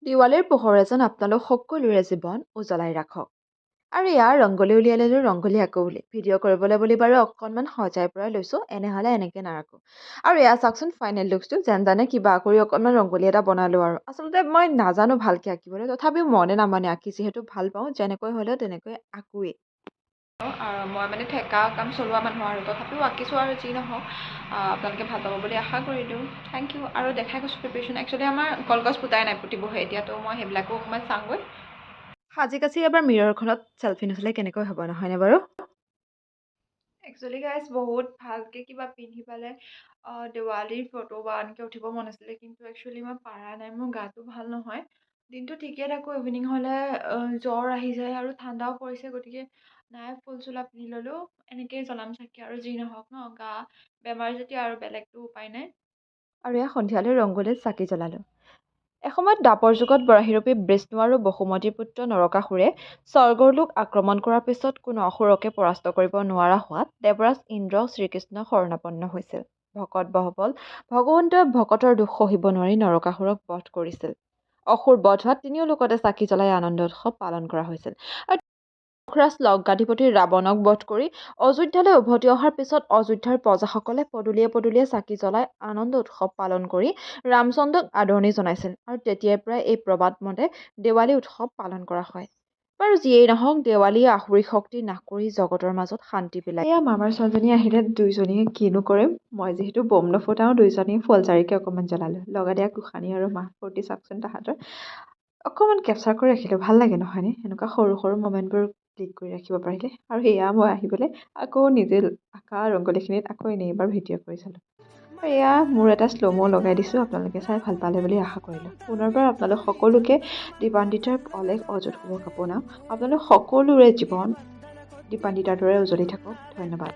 দেৱালীৰ পোহৰে যেন আপোনালোক সকলোৰে জীৱন উজ্বলাই ৰাখক। আৰু এয়া ৰংগলী উলিয়াই ল'লোঁ, ৰংগলী আঁকো বুলি। ভিডিঅ' কৰিবলৈ বুলি বাৰু অকণমান সজাই পৰাই লৈছোঁ, এনেহ'লে এনেকৈ নাৰাখোঁ। আৰু এয়া চাওকচোন ফাইনেল লুকছটো। যেন তেনে কিবা কৰি অকণমান ৰংগলী এটা বনালোঁ। আৰু আচলতে মই নাজানো ভালকৈ আঁকিবলৈ, তথাপিও মনে নামানে, আঁকি যিহেতু ভাল পাওঁ, যেনেকৈ হ'লেও তেনেকৈ আঁকোৱেই। আৰু মই মানে ঠেকা কাম চলোৱা মানুহ আৰু তথাপিও আঁকিছোঁ। আৰু যি নহওক, আপোনালোকে ভাল পাব বুলি আশা কৰিলোঁ। Thank U. আৰু দেখাই গৈছোঁ প্ৰিপেৰেশ্যন। একচুৱেলি আমাৰ কলগছ পোতাই নাই, পুতিবহে এতিয়া। তো মই সেইবিলাকো অকণমান চাওঁগৈ। সাজি কাচি এবাৰ মিৰৰখনত চেলফি নুঠিলে কেনেকৈ হ'ব, নহয়নে বাৰু? একচুৱেলি গাইজ, বহুত ভালকৈ কিবা পিন্ধি পেলাই দেৱালীৰ ফটো বা এনেকৈ উঠিব মন আছিলে, কিন্তু একচুৱেলি মই পাৰা নাই। মোৰ গাটো ভাল নহয়। দিনটো ঠিকে থাকোঁ, ইভিনিং হ'লে জ্বৰ আহি যায় আৰু ঠাণ্ডাও পৰিছে। গতিকে নাই, ফুল চোলা পিন্ধি ল'লোঁ, এনেকৈয়ে জ্বলাম চাকি। আৰু যি নহওক ন, গা বেমাৰ যেতিয়া আৰু বেলেগটো উপায় নাই। আৰু এয়া সন্ধিয়ালৈ ৰংগলীত চাকি জ্বলালোঁ। এসময়ত দ্বাপৰ যুগত বৰাহীৰূপী বিষ্ণু আৰু বসুমতীৰ পুত্ৰ নৰকাসুৰে স্বৰ্গৰ লোক আক্ৰমণ কৰাৰ পিছত কোনো অসুৰকে পৰাস্ত কৰিব নোৱাৰা হোৱাত দেৱৰাজ ইন্দ্ৰ শ্ৰীকৃষ্ণ শৰণাপন্ন হৈছিল। ভকত বহবল ভগৱন্তই ভকতৰ দুখ সহিব নোৱাৰি নৰকাসুৰক বধ কৰিছিল। অসুৰ বধ হোৱাত তিনিও লোকতে চাকি জ্বলাই আনন্দ উৎসৱ পালন কৰা হৈছিল। আৰু ৰাজ লংকাধিপতি ৰাৱণক বধ কৰি অযোধ্যালৈ উভতি অহাৰ পিছত অযোধ্যাৰ প্ৰজাসকলে পদূলিয়ে পদূলিয়ে চাকি জ্বলাই আনন্দ উৎসৱ পালন কৰি ৰামচন্দ্ৰক আদৰণি জনাইছিল। আৰু তেতিয়াৰ পৰাই এই প্ৰবাদ মতে দেৱালী উৎসৱ পালন কৰা হয়। বাৰু যিয়েই নহওক, দেৱালীয়ে আসুৰিক শক্তি নাশ কৰি জগতৰ মাজত শান্তি বিলায়। এয়া মামাৰ ছোৱালীজনী আহিলে। দুইজনীয়ে কিনো কৰিম, মই যিহেতু বম নুফুটাওঁ, দুইজনীয়ে ফুলজাৰিকে অকণমান জ্বলালোঁ। লগা দিয়া গোসানী আৰু মাহ ফূৰ্তি চাওকচোন তাহাঁতৰ। অকণমান কেপচাৰ কৰি ৰাখিলোঁ। ভাল লাগে নহয়নে, এনেকুৱা সৰু সৰু মমেণ্টবোৰ ক্লিক কৰি ৰাখিব পাৰিলে? আৰু এয়া মই আহি পেলাই আকৌ নিজে আঁকা ৰংগলীখিনিত আকৌ এনেই এবাৰ ভিডিঅ' কৰি চালোঁ। আৰু এয়া মোৰ এটা শ্ল' লগাই দিছোঁ। আপোনালোকে চাই ভাল পালে বুলি আশা কৰিলোঁ। পুনৰবাৰ আপোনালোক সকলোকে দীপান্বিতাৰ অলেখ অযুত শুভকামনা। আপোনালোক সকলোৰে জীৱন দীপান্বিতাৰ দৰে উজ্বলি থাকক। ধন্যবাদ।